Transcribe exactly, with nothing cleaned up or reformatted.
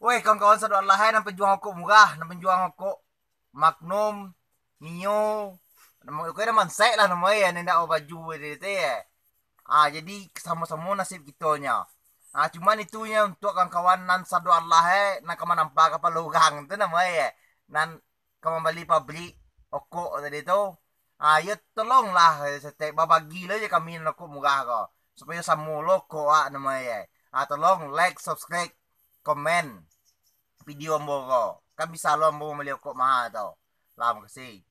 Weh, kawan-kawan sadoalahe, nan panjuang rokok murah, nan panjuang rokok Magnum, Mio, namo rokok nan mansek lah namo e, nan indak babaju tadi tu e. Ah, jadi samo-samo nasib kito nyo. Ah, cuman itu nyo untuak kawan-kawan nan sadoalahe, nan ka manampa kapalo urang tu namo e, nan ka mambali pabrik rokok tadi tu. Ah, yo tolonglah, eh, satek babagi lo je kami nan rokok murah ko, supayo samo lo rokok awak namo e. Ah, tolong like, subscribe, komen video ambo ko. Kan bisa lo ambo mambali rokok maha tu. Lah, makasih.